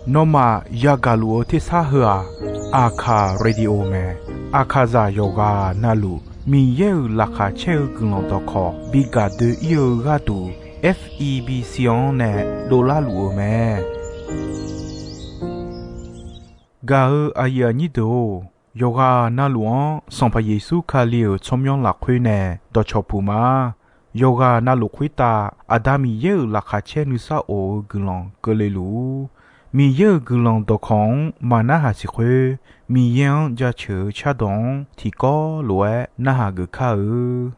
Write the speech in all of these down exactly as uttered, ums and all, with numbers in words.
Nawmaf yagaq luf-eu tersar heu-aq, Aqkaq Radio mae. Aqkaqzaq yawqghaq navluf Miqyaer-euq laqkhaq caer-eu guiqlanq dawqkawq bi gaq doe-ir-eu gharduq, F E B C-anr nae dovlar luf-eu mae. Gaq-eu aqyuif aqnyir deuq-or, yawqghaq navluf-anr Sanqpaq Yeqsur Kali-euq tsawrmyanr lafkhoer nae dawqcawq puq ma. Yawqghaq navluf khoertav Aqda Miqyaer-euq laqkhaq caer nuisar of-eu guiqlanq keuvle luf-ur. Miqyaer-euq guiqlanq dawqkawq-anr maq narhaq siq khoer, Miqyaer-anr jaceuq-eu cardawq-anr tiqkawv lof-aer narhaq geuf kar-eu.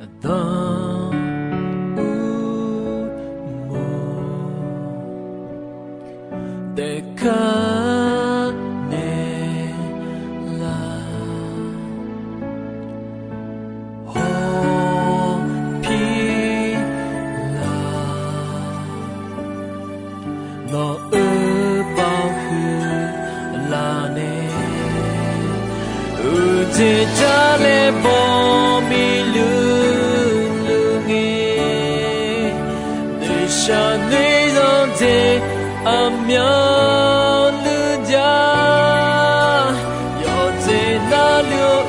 Aqdan urmawr taef kar naeq lar, hawpir lar, nawq-euq baoq huiq laf nae, uqjeq jar laer baw miqluq luq ngae, noeqshaq noeqzanq jeq aqmyanluf jar, yawqjeq navluf-eu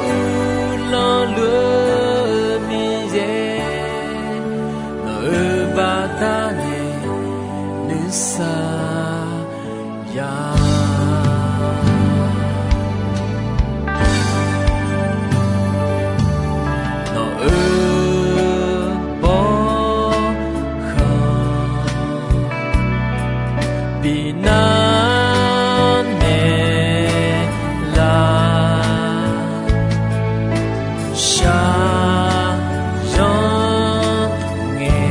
uqlanq luf-eu Miqyaer, nawq-euq baqda nae nuisar ya. Nawq-euq bawrkhanq bi nar naeq lar, shaqzanr ngae,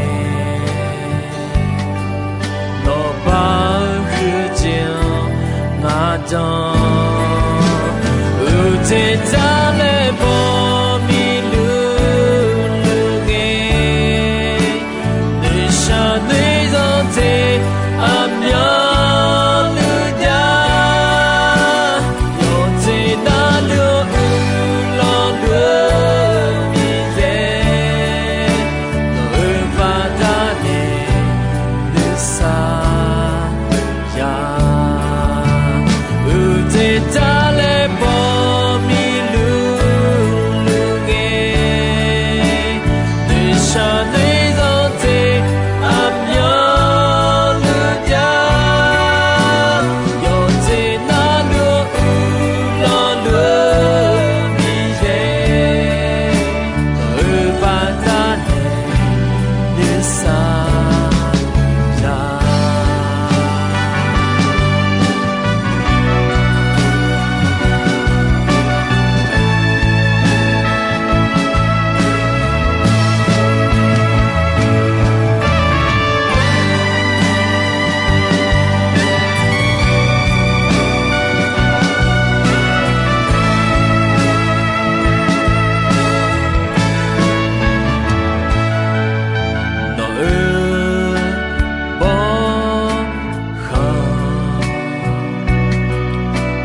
nawq baoq huiq jeq-anr ngar jan, uqjeq jar laer baw miqluq luq ngae, noeqshaq noeqzanq jeq aqmyanluf jar, yawqjeq navluf-eu uqlanq luf-eu Miqyaer, nawq-euq baqda nae nuisar ya. Uqjeq jar laer baw miqluq luq ngae, noeqshaq noeqzanq jeq aqmyanluf jar, yawqjeq navluf-eu uqlanq luf-eu Miqyaer, nawq-euq baqda nae nuisar ya. Nawq-euq bawrkhanq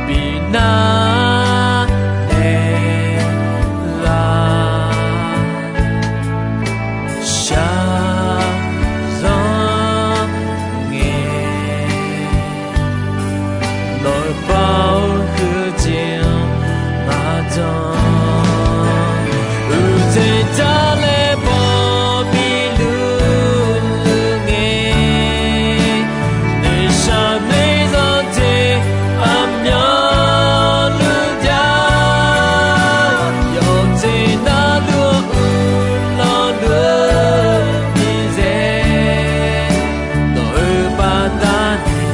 bi nar naeq lar, shaqzanr ngae, nawq-euq baoq huiq jeq-anr ngar jan, uqjeq jar laer baw miqluq luq ngae, noeqshaq noeqzanq jeq aqmyanluf jar, yawqjeq navluf-eu uqlanq luf-eu Miqyaer, nawq-euq baqda nae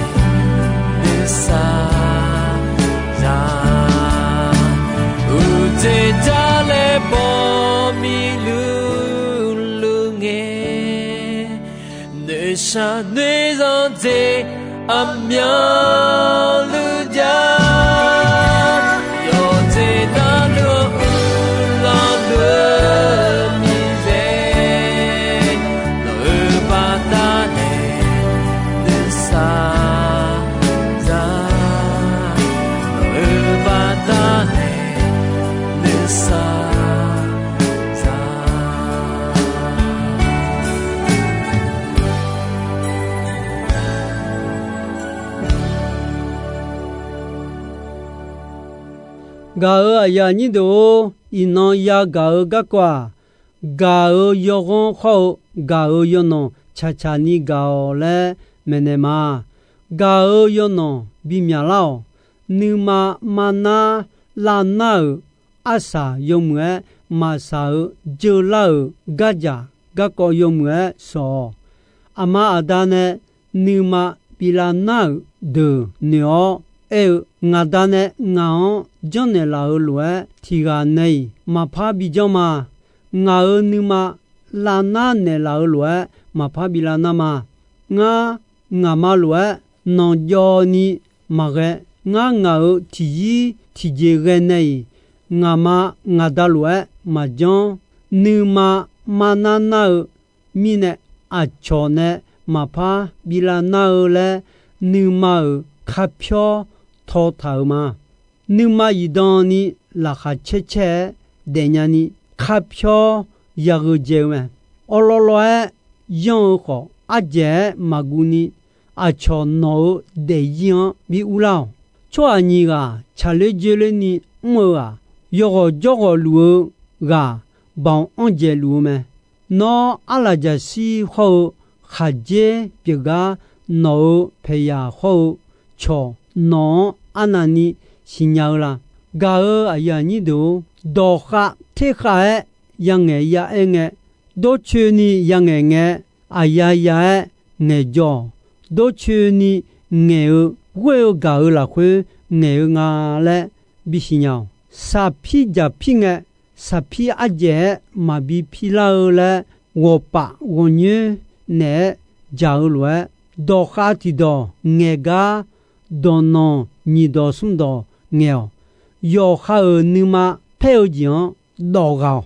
nuisar ya. Uqjeq jar laer baw miqluq luq ngae, noeqshaq noeqzanq jeq Aqmyanluf ja, yawqjeq darluf-anr uiqlanq deuq miqzaeq, nawq-euq baqdanae nuisar za, nawq-euq baqdanae nuisar za. Gaq-euq aqyuif aqnyir deuq-or, iqnan yagaq-eu garkawv-aq, gaq-euq yawghanr khawr-eu gaq-euq yawnanq tsaqtsaq ni gaq-awq laer maeqnaeq ma. Gaq-euq yawnanq bimyaq lar-awq. Nuima marnar lavnar-euq arsaq yawmuiq-aer maqsaq-eu jeurlar-euq gardzaq garkawv yawmuiq-aer shawq-awq. Aqma aqda nae nuima bi lavnar-euq deuq noeq-awr aer-eu, Ngaq da nae ngaq-anr janrnaeq laf-eu lof-aer, tiq ghaq nae-iq maqpar bi janr ma. Ngaq-euq nuima lavnar naeqlaf-eu lof-aer maqpar bi lavnar ma. Ngar ngaqma lof-aer nanqjawv ni maqghae. Ngar ngaq-euq tiqyir tiqjeq ghae nae-iq, ngaqma ngaqda lof-aer maqjanr. Nuima marnar nar-eu mirnae, aqcawq nae maqpar bi lavnar-eu laer, nuima-euq kharpyawr tawtaq-euq ma. Nuima zifdan ni laqkhaq caer caer-aer daefnya ni, kharpyawr yagheu dzae-eu mae. Awrlawrlawr-aer yanr-eu khawf, ardzaeq-aer maqguv ni, aqcawq nawq-eu daefzir-anr bi urlar-awq. Tsawrhaq nyiq ghaq tsaqler dzoerler ni mr-eu-aq, yawghawq jawrghawq luf-eu ghaq baoq anr dzaeq luf-eu mae. Nawr arlaqjaqshir hawr-eu khaqdzer pyeufgar nawq-euq paeqyaq hawr-eu cawq nawq-anr arnavni siqnya-eu la? Gaq-euq aqyuif aqnyir deuq-or, dawqkhav terkhav-aer yangaeq ya'aer ngae, dawrcoeni yangaeq ngae, aqyaya-aer ngaeqjawr-awq. Dawrcoeni ngaeq-eu ghoer-eu gaq-euq lafkhoer ngaeq-eu nga laer bisiq nya-awq. Saqpir jaqpir ngae, saqpir ardzaeq-aer maqbi pirlar-eu laer, ghawqpaf ghawqnyoer naeq-aer jaq-eu lof-aer, dawqkhav tiqdawq ngaeq gar, dawqnanq nyiq dawq smr dawq ngaeq-awq. Yawqha-euq nuima paer-eu jeq-anr dawq ghaq-awq.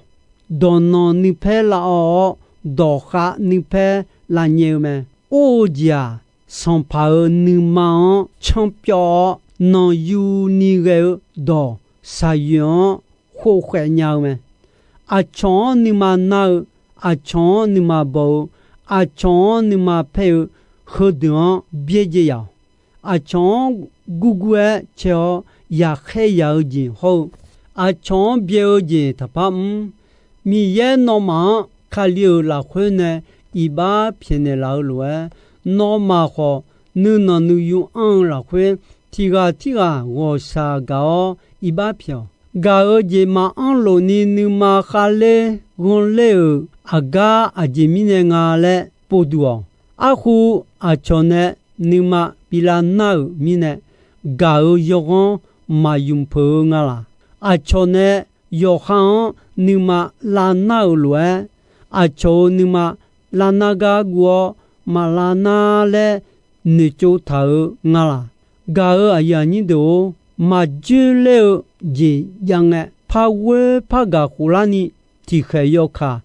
Dawqnanq nuipaer lavawv-awr, dawqkhav nuipaer lavnyae-eu mae. Or-eu jeq-aq, sanqpaq-euq nuima-anr canr pyawv-awr, nanqyu ni ghae-eu dawq shaqyoeq-anr khofkhaeq nya-eu mae. Aqcawq-anr nuima nar-eu, aqcawq-anr nuima baw-eu, aqcawq-anr nuima paer-eu, heudeuq-anr byaerdzae yaf-awq. Aqcawq-anr gurgur-aer cae-awr yaqkhaer yaq-eu jeq hawr-eu, aqcawq-anr byae-eu jeq taqpar mr. Miqyaer nawmaf-anr Kali-euq lafkhoer nae iqbax pyaeqnaeq laf-eu lof-aer, nawmaf khawf nuinanq nuiyu anr-eu lafkhoer, tiq ghaq tirghaq ghawqshaq gaq-awr iqbax pyaeq-awq. Gaq-eu jeq maqanr lofni nuima khavler ghanrler-euq aqgar aqjeq mirnae nga laer povduq-awq. Arhu aqcawq nae nuima bi lavnar-euq mirnae, gaq-euq yawghanr maqymq peuq-eu nga laq? Aqcawq nae yawqha-anr nuima lavnar-euq lof-aer, aqcawq-euq nuima lavnar gar guv-awr maqlavnar laer noeqtsov taq-euq nga laq? Gaq-euq aqyuif aqnyir deuq-or, maqdzoerler-eu jeq jav ngae, par ghoer par gaq khoflarni, tiqkhaeq yawkaq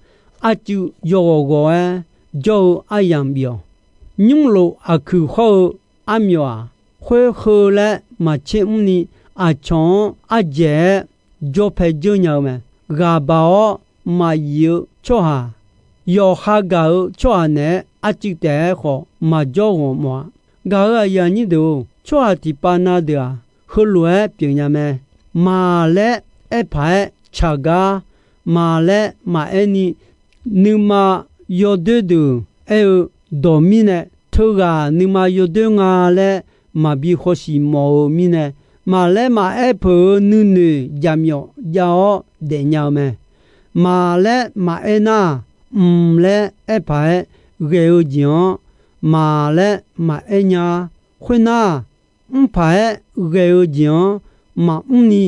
arcuiv yawghawq ghawq-aer jawr-eu aryamq bif-awq. Nymrlof aqkuiq hawr-eu armyawf-aq, khoer heu laer maqtser mrni, aqcawq-anr ardzaeq-aer jawrpae dzeur nya-eu mae. Ghaq baq-awr maqyif-eu tsawrhaq, yawqha gaq-eu tsawrhaq naeq-aer arcuiv taef-aer khawf maqjawr ghawq mawf-a. Gaq-euq aqyuif aqnyir deuq-or, tsawrhaq tiqpav na deuq-aq, heulof-aer pyeufnya mae. Maq laer aer paq-aer tsaq gar, maq laer maqaer ni, nuima yawdoer deuq aer-eu dawq mirnae, teughaq nuima yawdoer nga laer maqbi hawsiq mawf-eu mirnae, maq laer maqaer peuq-eu nuinoeq jaqmyawf jav-awr daefnya-eu mae. Maq laer maqaer nar, mq laer aer paq-aer ghae-eu jeq-anr maq laer maqaer nya. Khoernar, mr paq-aer ghae-eu jeq-anr maqmr ni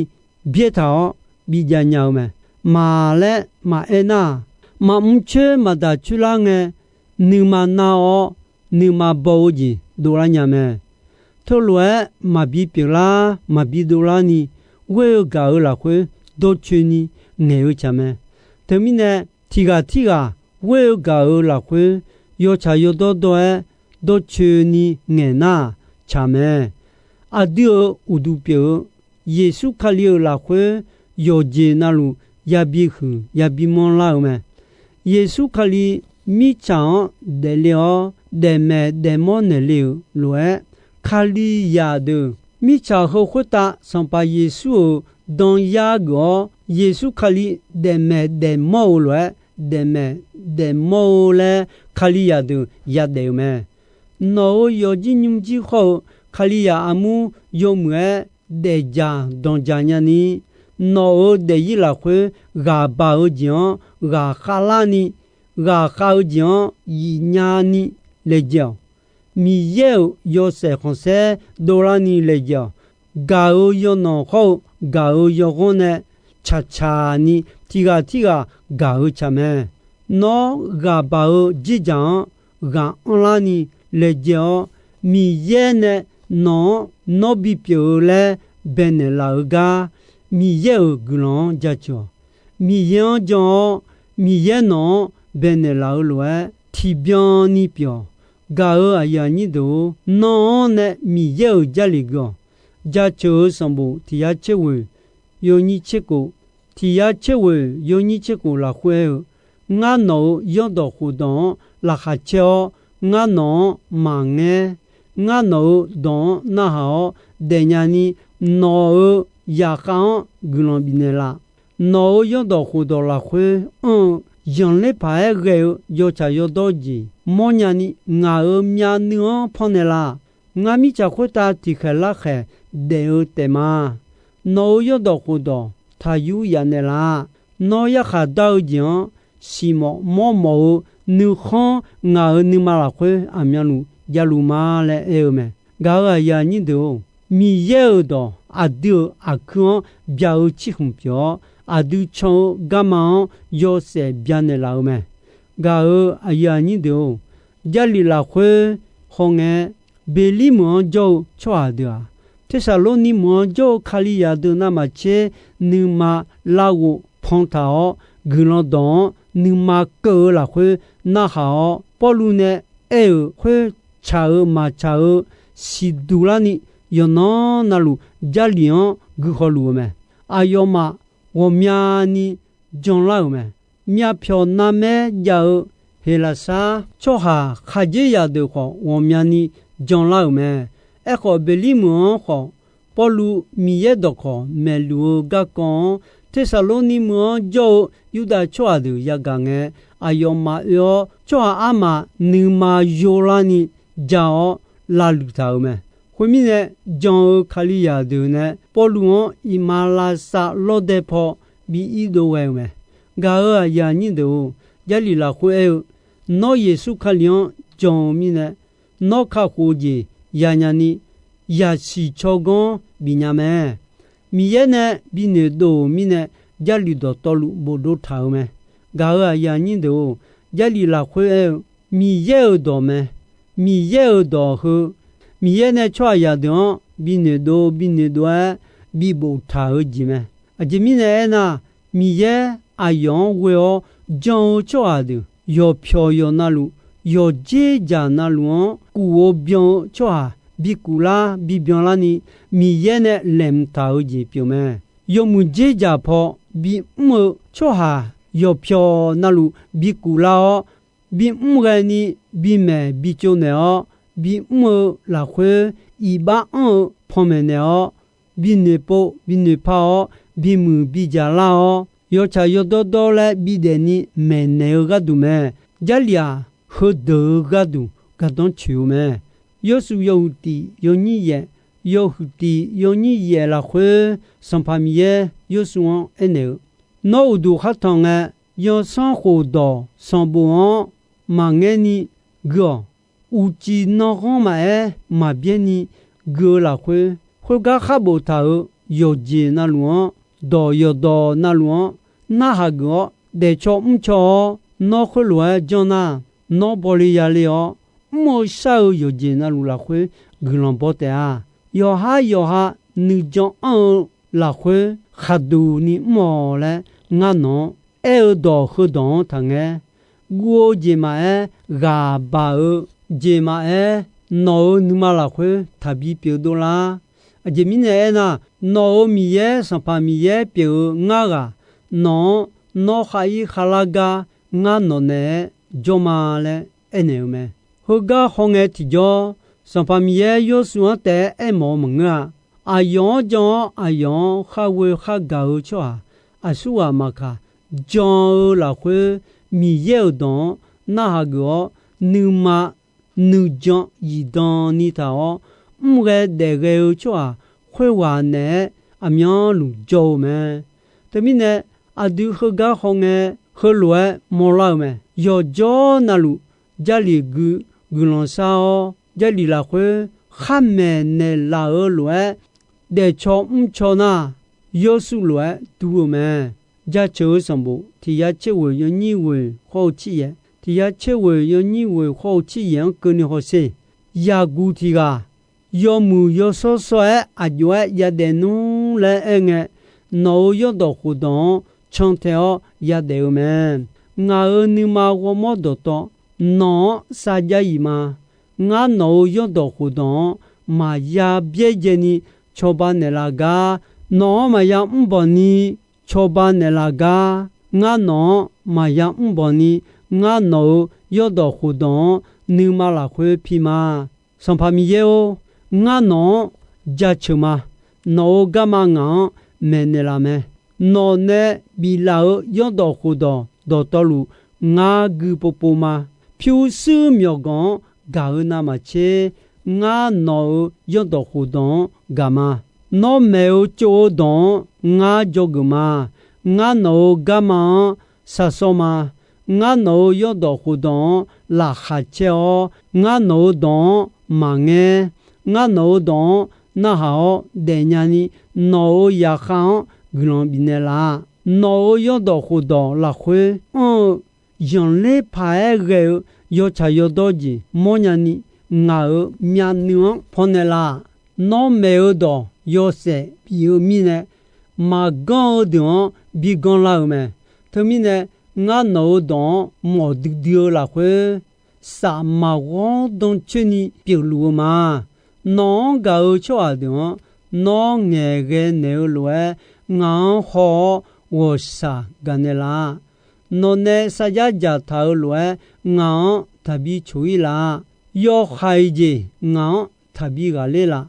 byaer taq-awr bijav nya-eu mae. Maq laer maqaer nar, maqmr coer maqdaq coer lar ngae, nuima nar-awr nuima baw-eu jeq dovlar nya mae. teulof-aer maqbi pyeuflar maqbi dovlar ni, ghoer-eu gaq-euq lafkhoer dawrcoeni ngaeq-eu tsaq mae. Teumirnae, tiq ghaq tirghaq ghoer-eu gaq-euq lafkhoer yawtsaq yawdawr dawr-aer dawrcoeni ngaeq nar-aq tsaq mae. Aqdui-euq uqduq pyeuf-eu Yeqsur Kali-euq lafkhoer yawqjeq navluf yabi huiq yabi manrlar-eu mae. Yeqsur Kali mirtsaq-anr daefle-awr daefmaeq daefmawr naeqle-euq lof-aer, Kalizaq deuq mirtsaq heu khoertav Sanqpaq Yeqsur-euq danyar geuf-awr, Yeqsur Kali daefmaeq daefmawr-eu lof-aer daefmaeq daefmawr-eu laer Kalizaq deuq yadaef-eu mae. Nawq-euq yawqjir nymrjir khawr-eu Kalizaq armur yawmuiq-aer daefdzaq danqdzaq nyani, nawq-euq daefzir lafkhoer ghaq baq-eu jeq-anr ghaq khavlarni, ghaq khav-eu jeq-anr yif nyani laejae-awq. Miqyaer-euq yawshaef khanqsaer dovlarni laejae-awq. Gaq-euq yawnanq khawr-eu gaq-euq yawghanr nae tsaqtsaq ni tiq ghaq tirghaq gaq-eu tsaq mae. Nawr ghaq baq-eu dzerdzaq-anr ghaq anrlarni laejae-awr, Miqyaer nae nawq-anr nawr bipyeuf-eu laer baenaeq laf-eu gar Miqyaer-euq guiqlanq-anr jaceuq-awq. Miqyaer-anr jan-awr, Miqyaer nawq-anr baenaeq laf-eu lof-aer tiqbyan ni pyeuf-awq. Gaq-euq aqyuif aqnyir deuq-or, nan-anr nae Miqyaer-euq Jarlif geuf-awq. Jaceuq-eu sanqbof tiq yar tser ghoeq yawnyir tser khof, tiq yar tser ghoeq yawnyir tser khof lafkhoer aer-eu, Ngar nawq-euq yanrdawq khofdawq-anr laqkhaq caer-awr, ngar nawq-anr maqngaer. Ngar nawq-euq dawq-anr narhaq-awr daefnya ni, nawq-euq zaqkhav-anr guiqlanq bifnaeq laf. Nawq-euq yanrdawq khofdawq lafkhoer anr-eu zanqler paq-aer ghae-eu yawtsaq yawdawr jeq mawrnya ni, ngaq-euq myavnuiv-anr pannaeq laf. Ngar mirtsaq khoertav tiqkhaeq larkhaeq daef-eu taef ma. Nawq-euq yanrdawq khofdawq taqyur yaf naeqlaf. Nawr yarkhaq dar-eu jeq-anr siqmawf mawrmawf-eu nuikhanr ngaq-euq nuima lafkhoer aqmyanluf javluf ma laer aer-eu mae. Gaq-euq aqyuif aqnyir deuq-or, Miqyaer-euq dawq aqdui-euq aqkuir-anr byaq-eu cirkhmq pyeuf-awr, aqdui can-eu garma-anr yawshaef byanaeq laf-eu mae. Gaq-euq aqyuif aqnyir deuq-or, Jarlif lafkhoer hawngae, Beqlirmeuq-anr jawr-eu tsawrhaq deuq-aq, Tersaqlorni meuq-anr jawr-eu Kalizaq deuq navmaqtser nuima larghov pantaq-awr, guiqlanq dawq-anr nuima keuv-eu lafkhoer narhaq-awr, Pawrluv nae aer-euq khoer tsaq-eu maqtsaq-eu siqduq larni, yawqnan navluf Jarlif-anr guihaw luf-eu mae. Aqyawfmaf ghawqmyani janlar-euq mae. Myavpyawq navmaer jav-eu Heqlaqsar tsawrhaq khaqdzerzaq deuq khawf ghawqmyani janlar-euq mae. Aerkhawf, Beqlirmeuq-anr khawf Pawrluv Miqyaer dawqkawq maeqluf-eu garkawv-anr, Tersaqlorni meuq-anr jawr-eu Yurdav tsawrhaq deuq yagaq ngae, aqyawfmaf oe-awr tsawrhaq armaf nuima yorlarni ja-awr lavluiq taq-euq mae. Khoermirnae, jan-eu Kalizaq deuq nae Pawrluv-anr iqmalavshav lawrdae paw bi irdov ghae-eu mae. Gaq-euq aqyuif aqnyir deuq-or, Jarlif lafkhoer aer-eu, Nawr Yeqsur Kali-anr jan-eu mirnae, nawr kakhof-eu jeq yanya ni, yaqsiq tsawrganr bifnya mae. Miqyaer nae bi noeqdov-euq mirnae, Jarlif dawqtawvluf bofdov taq-euq mae. Gaq-euq aqyuif aqnyir deuq-or, Jarlif lafkhoer aer-eu, Miqyaer-euq dawq mae. Miqyaer-euq dawq heu, Miqyaer nae tsawrhaqzaq deuq-anr bi noeqdov bi noeqdov-aer bi boftaq-eu jeq mae. Aqjeq mirnae aernar, Miqyaer aqyawf-anr ghoe-awr jan-eu tsawrhaq deuq, yawqpyawq yawqnavluf, yawqdzer dzaq navluf-anr kuf-eu byan-eu tsawrhaq bi kuflar bi byanlarni, Miqyaer nae laeqhmq taq-eu jeq pyeuf mae. Yawmuiq dzerdzaq paw bimr-eu tsawrhaq yawqpyawq navluf bi kuflar-awr, bimr ghaeni bimaeq bitsov naeq-awr, bimr-eu lafkhoer iqbax anr-eu panmaeq naeq-awr, binoeqpov binoeqpar-awr, bimuiq bidzaq lar-awr, yawtsaq yawdawr dawr laer bidaef ni maeqnaeq-eu gharduq mae. Jarlif-aq, heudeuq-eu gharduq gardanr coeq-eu mae. Yawrshuif yawhuiq tiq yawnyir yaef, yawhuiq tiq yawnyir yaef lafkhoer, Sanqpaq Miqyaer Yawrshuif-anr aernaeq-eu, Nawr uqduq khar tanq ngae, yansanr khofdawq sanqbof-anr maqngaer ni gui-awq. Uqcif nanghanr maqaer maqbyaer ni gui-eu lafkhoer, khoergar khar boftaq-euq yawqjeq navluf-anr, dawq yawqdawq navluf-anr narhaq geuf-awr, daefcaw mrcaw-awr nawr khoerlof-aer janr nar, nawr bawle yale-awr, mr-eu shar-eu yawqjeq navluf lafkhoer guiqlanq baw taef-a. Yawqhar yawqha nuijan anr-eu lafkhoer khaqduq ni mr-awq laer ngar nawq-anr aer-eu dawq heudawq-anr taqngaer. Guv-eu jeq maqaer, ghaq baq-eu jeq maqaer, nawq-euq nuima lafkhoer taqbi pyeuf dovlar. Aqjeq mirnae aernar, nawq-euq Miqyaer, Sanqpaq Miqyaer pyeuf-eu ngar ghaq, nawq-anr nawr khar ir kharlar gar ngar nawq naeq-aer jawr ma laer aernaeq-eu mae. Heugar hawngae tiqjawr, Sanqpaq Miqyaer Yawrsuv-anr taef-aer aermawf-eu maqngeur-a. Aqyawf-anr jan-awr aqyawf-anr khar ghoe khar gaq-eu tsawrhaq aqsurghaq maqkaq, jan-eu lafkhoer Miqyaer-euq dawq-anr narhaq geuf-awr, nuima nuijan zifdan ni taq-awr, mr ghae daef ghae-eu tsawrhaq khoerghaq naeq-aer aqmyanluf jawr-eu mae. Teumirnae, aqdui heugar hawngae, heulof-aer mawrlar-eu mae. Yawqjawr navluf, Jarlif gui guiqlanq shar-awr, Jarlif lafkhoer khar maeqnaeq laf-eu lof-aer, daefcaw mrcaw nar, Yawrsuv lof-aer dur-eu mae. Jaceuq-eu sanqbof tiq ya tser ghoeq yawnyir ghoeq khawr-eu tser yaef, tiq ya tser ghoeq yawnyir ghoeq khawr-eu tser yaef-anr keuvni hawsher. Yaqguq tiq ghaq, yawmuiq yawshawr shawr-aer aqjox-aer yadaef nmr laer aerngae, nawq-euq yawrdawq khofdawq-anr cantae-awr yadaef-eu mae. Ngaq-euq nuima ghawrmawr dawqtawv nawq-anr sarjax-iq ma. Ngar nawq-euq yawrdawq khofdawq-anr maqya byaerdzaeni cawba naeqlaf gar, nawq-anr maqya mrbanq ni cawba naeqlaf gar, ngar nawq-anr maqya mrbanq ni, ngar nawq-euq yawrdawq khofdawq-anr nuima lafkhoer pi ma. Sanqpaq Miqyaer-or, ngar nawq-anr jaceuq ma. Nawq-euq garma ngaq-anr maeqnaeq laf mae. Nawq nae biflaf-euq yawrdawq khofdawq dawqtawvluf, ngar gui povpov ma. Pyurshuir myawqganq-anr gaq-eu navmaqtser, ngar nawq-euq yawrdawq khofdawq-anr gaq ma. Nawr maeq-eu tsov-eu dawq-anr ngar dzawgeuf ma. Ngar nawq-euq garma-anr shar sawr ma. Ngar nawq-euq yawrdawq khofdawq-anr laqkhaq caer-awr, ngar nawq-euq dawq-anr maqngaer. Ngar nawq-euq dawq-anr narhaq-awr daefnya ni, nawq-euq zaqkhav-anr guiqlanq bifnaeq laf. Nawq-euq yawrdawq khofdawq lafkhoer anr-eu zanqler paq-aer ghae-eu yawtsaq yawdawr jeq mawrnya ni, ngaq-euq myavnuiv-anr pawnaeq laf. Nawr maeq-eu dawq yawshaef bif-eu mirnae, maqganr-eu deuq-anr bi ganrlar-euq mae. Teumirnae, ngar nawq-euq dawq-anr mawf duidui-eu lafkhoer, safmaq ghawrdanr coerni pyeufluf-eu ma. Nawq-anr gaq-eu tsawrhaq deuq-anr, nawr ngaeqghae naeq-eu lof-aer, ngaq-anr haw-awr ghawqshaq gaqnaeq laf. Nawq nae sarjax dzaqtaq-euq lof-aer, ngaq-anr taqbi coq-ir laf. Yawhaiq jeq ngaq-anr taqbi ghaqler laf.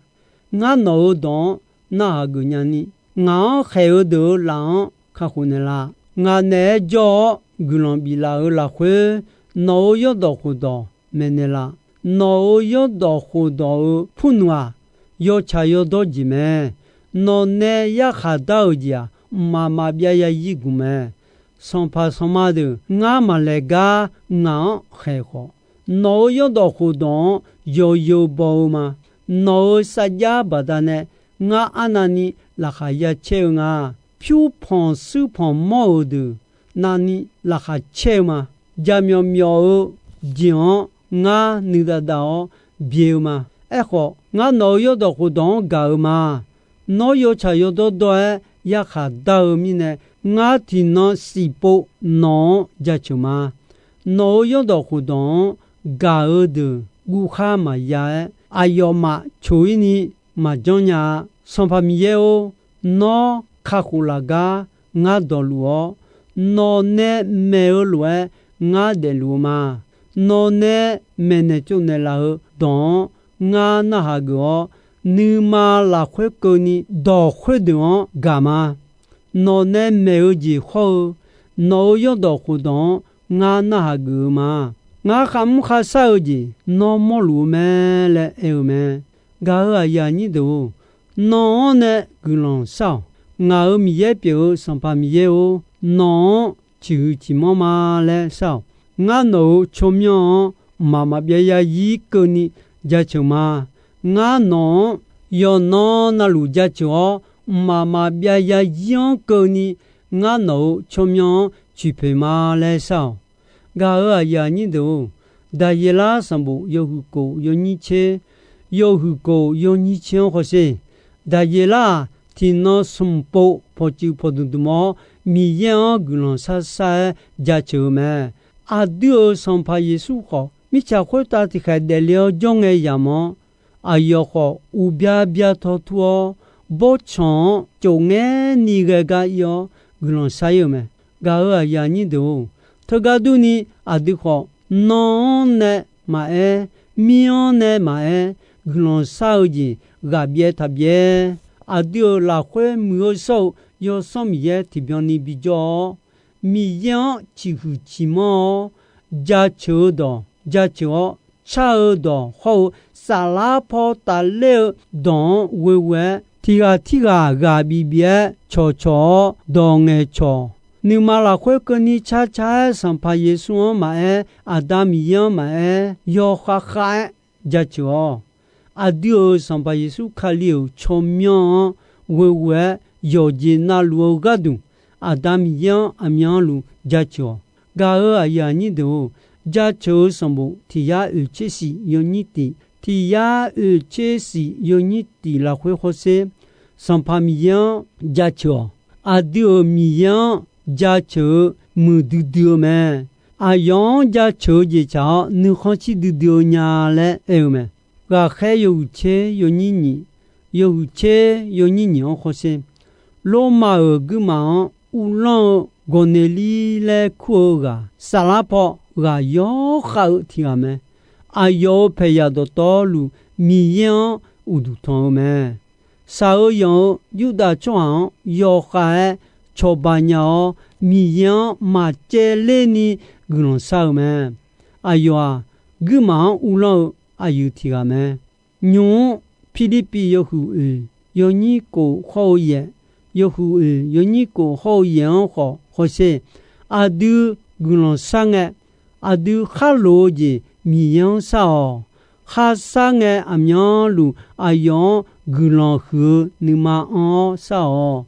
Ngar nawq-euq dawq-anr narhaq geuf nya ni, ngaq-anr khaeq-eu deuq-euq laf-anr kakhof naeq laf. Ngaq naeq-aer jawr-awr guiqlanq biflaf-euq lafkhoer, nawq-euq yawrdawq khofdawq maeqnaeq laf. Nawq-euq yawrdawq khofdawq-euq purnmq-aq, yawtsaq yawdawr jeq mae. Nawq nae yarkhaq dar-euq jeq-aq, mqmaq maqbyav yazir gmq mae. Sanqpaq sanqma deuq ngar maqlaeq gar ngaq-anr khaeq khawf, nawq-euq yawrdawq khofdawq-anr yawzeu baw-eu ma. Nawq-euq sarjax baqdanae ngar arnavni laqkhaq ya caer-eu nga. Pyur panq shuir panq mawr-euq deuq navni laqkhaq caer-eu ma. Jaqmyawf myawf-eu jeq-anr ngar nuidav dav-awr byae-eu ma. Aerkhawf, ngar nawq-euq yawrdawq khofdawq-anr gaq-eu ma. Nawr yawtsaq yawdawr dawr-aer yarkhaq dar-eu mirnae, ngar tiqnan siqpov nawq-anr jaceuq ma. Nawq-euq yawrdawq khofdawq-anr gaq-eu deuq guvkhar maqya-aer, aqyawfmaf coq-ir ni maqjanr nya-a. Sanqpaq Miqyaer-or, nawr kakhof laf gar ngar dawqluf-awr, nawq nae maeq-eu lof-aer ngar daefluf-eu ma. Nawq nae maeqnaeq tsovnaeq laf-eu dawq-anr ngar narhaq geuf-awr, nuima lafkhoer keuvni dawq khoerdeuq-anr gaq ma. Nawq nae maeq-eu jeq hawr-eu, nawq-euq yawrdawq khofdawq-anr ngar narhaq geuf-eu ma. Ngar kharmr kharshar-eu jeq nawr mawrluf-eu mae laer aer-eu mae. Gaq-euq aqyuif aqnyir deuq-or, nawq-anr nae guiqlanq shar-awq. Ngaq-euq Miqyaer pyeuf-eu Sanqpaq Miqyaer-or, nawq-anr ciqhuiq ciqmanr ma laer shar-awq. Ngar nawq-euq tsawrmyanr-anr mqmaq maqbyav yazir keuvni jaceuq ma. Ngar nawq-anr yawqnan navluf jaceuq-awr, mqmaq maqbyav yazir-anr keuvni ngar nawq-euq tsawrmyanr-anr ciqpoeq ma laer shar-awq. Gaq-euq aqyuif aqnyir deuq-or, Daqyeqlar sanqbof yawhuiq kof yawnyir tser, yawhuiq kof yawnyir tser-anr hawsher. Daqyeqlar-aq, tiqnan smq pov pawqtsuif pawqdmq dmq-awr, Miqyaer-anr guiqlanq sharshar-aer jaceuq-eu mae. Aqdui-euq Sanqpaq Yeqsur khawf, mirtsaq khoertav tiqkhaeq daefle-awr jawr ngae yamq-anr, aqyawf khawf uqbya bya taw tur-awr, bawrtsanq-anr tsof ngaer ni ghae gar ir-awr guiqlanq shar ir-eu mae. Gaq-euq aqyuif aqnyir deuq-or, teugar durni aqdui khawf, nan-anr nae maqaer, mir-anr nae maqaer, guiqlanq shar-eu jeq ghaq byaev taq byaev. Aqdui-euq lafkhoer muiq-eu shawr-eu Yawsanr Miqyaer tiqbyan ni bijawr-awr, Miqyaer-anr ciqhuiq ciqmanr-awr, jaceuq-eu dawq jaceuq-awr, car-eu dawq hawr-eu saflar paw tafler-eu dawq-anr ghoeghoe-aer, tiqghaq tirghaq ghaq bif bif-aer cawqcawq-awr dawq ngaeqcawq. Nuima lafkhoer keuvni car car-aer Sanqpaq Yeqsur-anr maqaer, Aqda Miqyaer-anr maqaer, yawkhav khav-aer jaceuq-awq. Aqdui-euq Sanqpaq Yeqsur Kali-euq tsawrmyanr-anr ghoeghoe-aer yawqjeq navluf-eu gharduq, Aqda Miqyaer-anr aqmyanluf jaceuq-awq. Gaq-euq aqyuif aqnyir deuq-or, jaceuq-eu sanqbof tiq yar oeq tser shif yawnyir tif, tiq yar oeq tser shif yawnyir tif lafkhoer hawsher. Sanqpaq Miqyaer-anr jaceuq-awq. Aqdui-euq Miqyaer-anr jaceuq-eu muiqdui dui-eu mae. Aqyawf-anr jaceuq-eu jeqcaq-awr nuikhanr cir duidui-eu nya laer aer-eu mae. Ghaqkhaer yawhuiq tser yawnyir nyiq, yawhuiq tser yawnyir nyiq-anr hawsher. Lormav-euq guirmaf-anr uvlanr-eu Gawqneqlir laer kur-eu ghaq, saflar paw ghaq yawr khav-eu tiq ghaq mae. Aqyawf-euq paeqyaq dawqtawvluf Miqyaer-anr uqduq tanq-eu mae. Shaq-eu yanq-eu Yurdav tsawrhaq-anr yawkhav-aer cawba nya-awr, Miqyaer-anr maqcaevler ni guiqlanq shar-eu mae. Aqyawf-aq, guirmaf-anr uvlanr-eu aqyuif tiq ghaq mae. Nymq-mr Pirlirpiv yawhuiq oeq yawnyir kof hawr-eu yaeq, yawhuiq oeq yawnyir kof hawr-eu yaeq-anr khawf hawsher. Aqdui guiqlanq shar ngae, aqdui kharloq-eu jeq Miqyaer-anr shar-awq. Kharshar ngae, aqmyanluf aqyawf-anr guiqlanq huiq-eu nuima anr-awr shar-awq.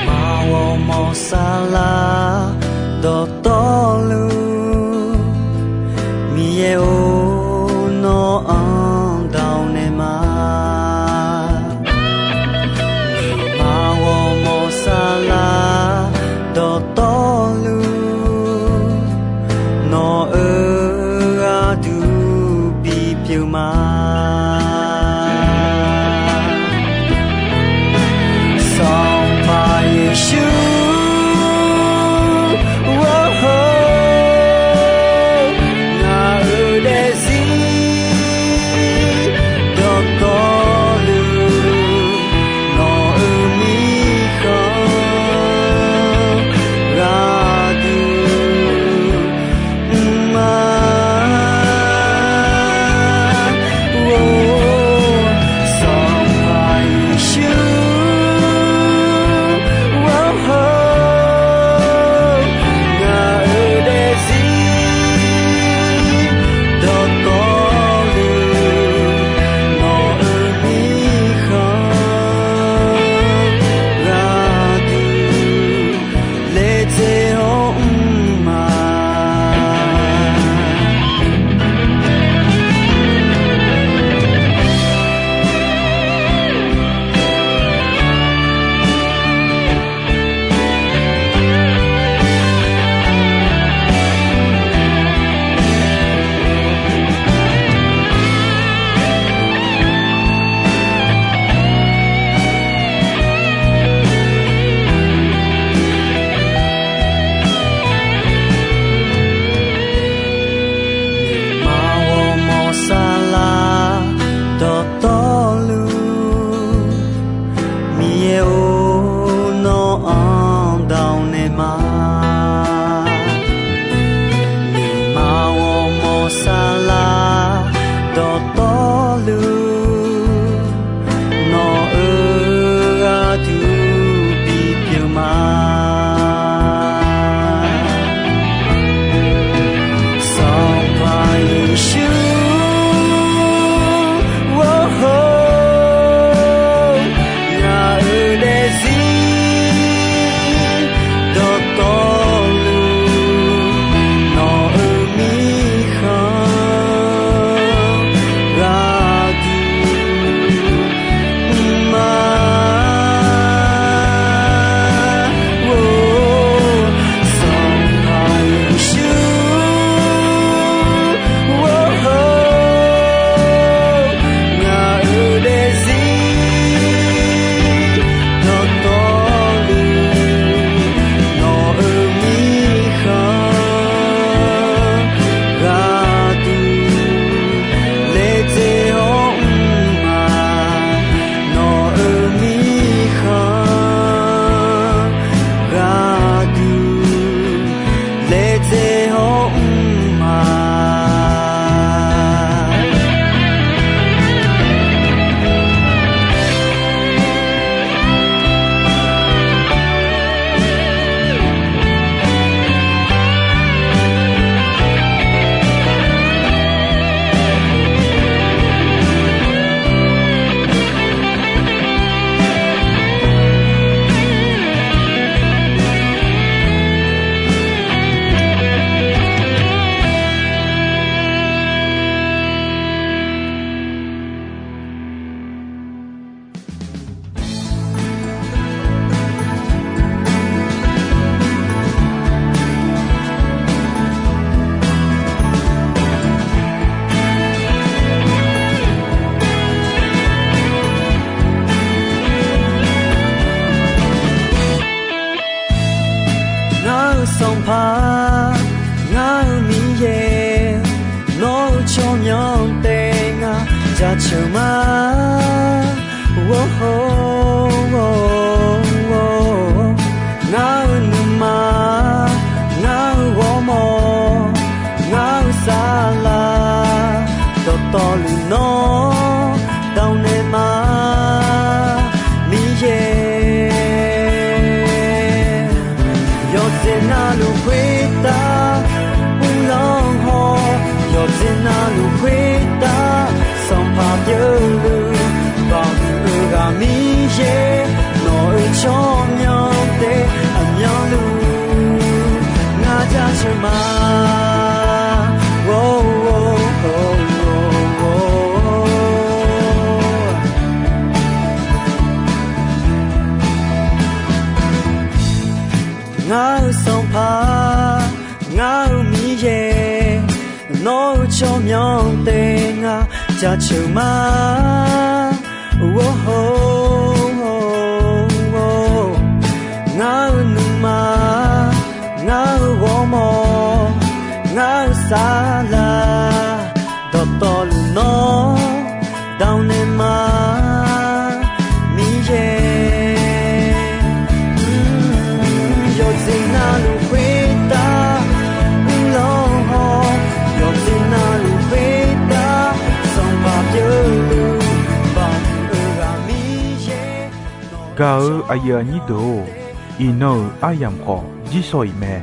Maq ghawrmawr saflar dawqtawvluf, Miqyaer-or, nawr-anr dawq naeq ma. Maq ghawrmawr saflar dawqtawvluf, nawq-euq gharduq bipyeuf ma. Sanqpaq Yeqsur, ngaq-euq daefzir dawqtawvluf, nawq-euq mirkhanq gharduq mr ma. Or, Sanqpaq Yeqsur, or, Ceuq ma, o, ngar-eu nuima, ngar-eu ghawrmawr, ngar-eu saflar, dawqtawvluf nawr dawq naeq ma, Miqyaer. Yawqjeq navluf khoertav uvlanr haw, yawqjeq navluf khoertav sanqpaq pyeufluf, baqhuiq-eu ghaq Miqyaer, nawq-euq tsawrmyanr taef aqmyanluf ngar jaceuq ma. Ngar-eu Sanqpaq, ngar-eu Miqyaer, nawq-euq tsawrmyanr taef ngar jaceuq ma. Ngar-eu nuima, ngar-eu ghawrmawr, ngar-eu saflar, dawqtawvluf nawr dawq naeq ma, Miqyaer. Yawqjeq navluf khoertav uvlanr haw, yawqjeq navluf khoertav sanqpaq pyeufluf, baqhuiq-eu ghaq Miqyaer. Gaq-eu aqyuif aqnyir deuq-or, iqnan-euq aryamq khawf jirsawq iq mae.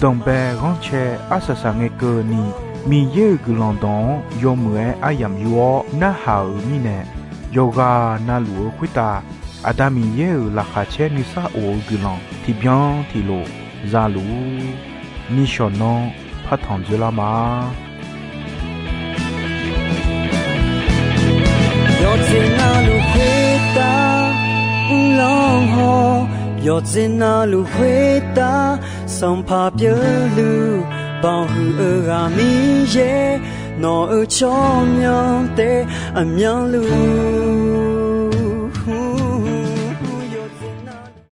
Danqbae ghanrcae arsaq saq ngae keuvni, Miqyaer-euq guiqlanq dawq-anr yawmuiq-aer aryamq yur-awr narhaq-euq mirnae, yawqghaq navluf-eu khoertav Aqda Miqyaer-euq laqkhaq caer nuisar of-eu guiqlanq tiqbyan tiqlof za luf-ur. Nishawq nanr partanq dzoerlar ma. Yawqjeq navluf khoertav uvlanr haw, yawqjeq navluf khoertav sanqpaq pyeufluf, baqhuiq-eu ghaq Miqyaer, nawq-euq tsawrmyanr taef aqmyanluf